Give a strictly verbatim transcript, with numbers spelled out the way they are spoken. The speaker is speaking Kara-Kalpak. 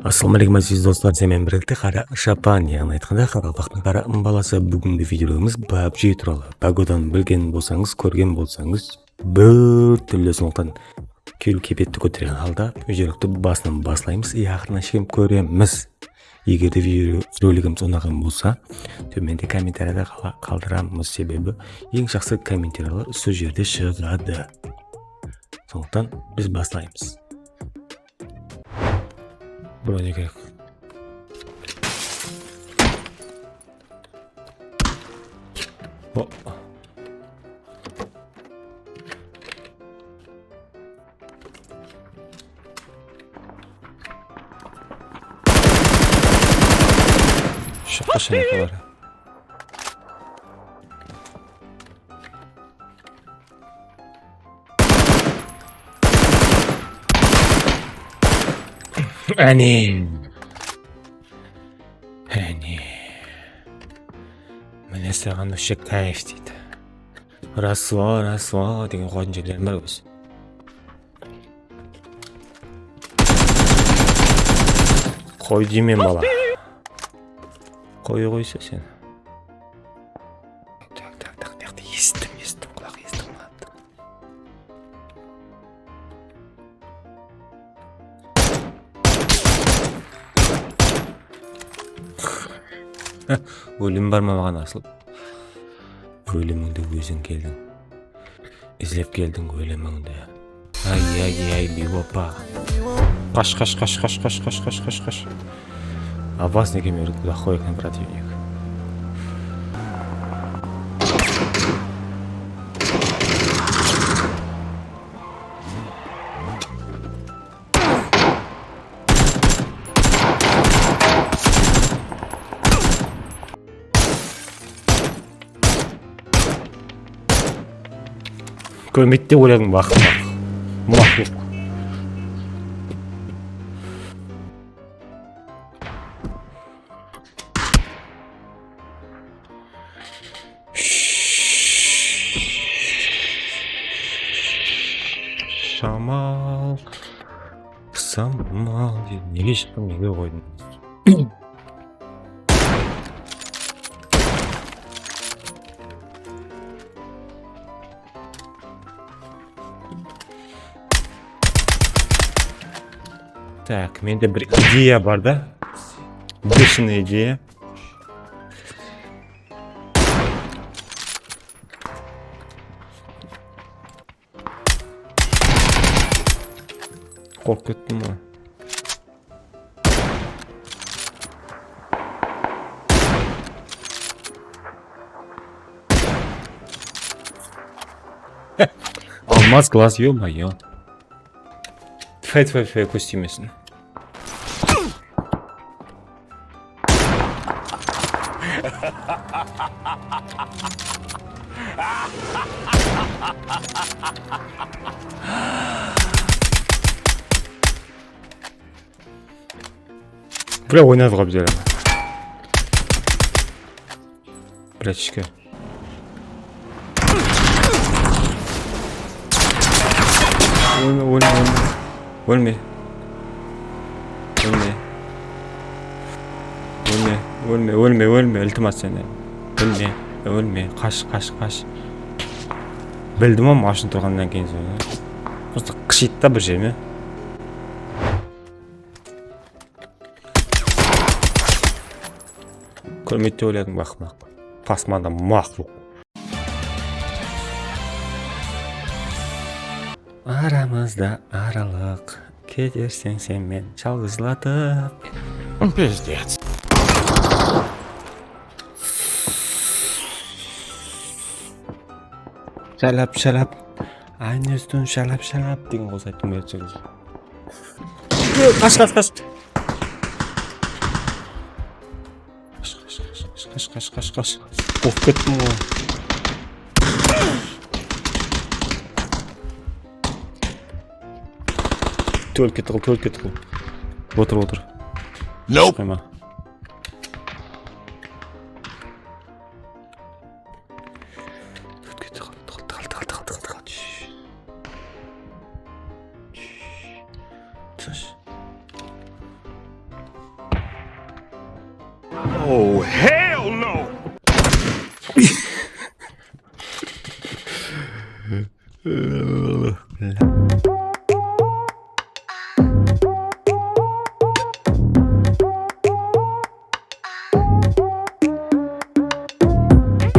Assalawma aleykum, áziz doslar, sen menen birgelikte Qara Shapan, yaǵnıy aytqanda, qaraqalpaqtıń qara balası. Búgingi videolarımız PUBG tuwralı. Pagodanı bilgen bolsańız, kórgen bolsańız, bir túrli, sonlıqtan kewil kepetti kótergen halda videolardı basınan baslaymız, e, aqırına shekem kóremiz. Eger de video roligimiz unaǵan bolsa, tómende kommentariyada qala-, qaldıramız, sebebi eń jaqsı kommentariyalar usı jerde shıǵadı. Sonlıqtan biz baslaymız. Bura ne kerek? O. Shıqtı shınıqlar. Áne. Áne. Mine saǵan usı kayf deydi. Rasvo, rasvo degen qoyatın jerlerim bar ózi. Qoy deymen, bala. Qoya qoysa sen. Tak, tak, tak, tak, esittim, esittim, qulaq esittim, qulaq. Ólim bar ma maǵan asılıp? Ólimińdi óziń keldiń. Izlep keldiń ólimińdi. Ay, ay, ay, biywapa. Qash, qash, qash. Опасный eken, men плохой eken, противник. Kórmeydi dep oyladım, waqıp. Maqluq. Shamal, samal, nege shıqtım, nege qoydım? Tak, mende bir ideya bar da. Beshınıy ideya. Qorqıp kettim ǵoy. Almaz glaz, ё-моё. Tfay, tfay, tfay, kóz tiymesin. Bra, oynadı ǵoy bizler. Bratishka. Ólme, ólme, ólme. Ólme. Ólme. Ólme, ólme, ólme, ólme, iltimas senden. Ólme, ólme, qash, qash, qash. Bildim-aw, mashın turǵannan keyin seni. Просто qıshıydı da bir jerime. Kórmeydi dep oyladım, aqmaq. Pasmanda maqluq. Aramızda aralıq, keterseń sen men jalǵızlatıp. Pizdec. Shalap, shalap. Aynestun shalap, shalap degen qosıq aytqım keledi. Qash, qash, qash. Qash, qash, qash, qash. Qorqıp kettim ǵoy. Только tıǵıl, только tıǵıl. Otır, otır. Nope. Shıqpayma. Tıǵıl, tıǵıl, tıǵıl, tıǵıl. Shsh. Shsh. Tınısh. Oh, hell no!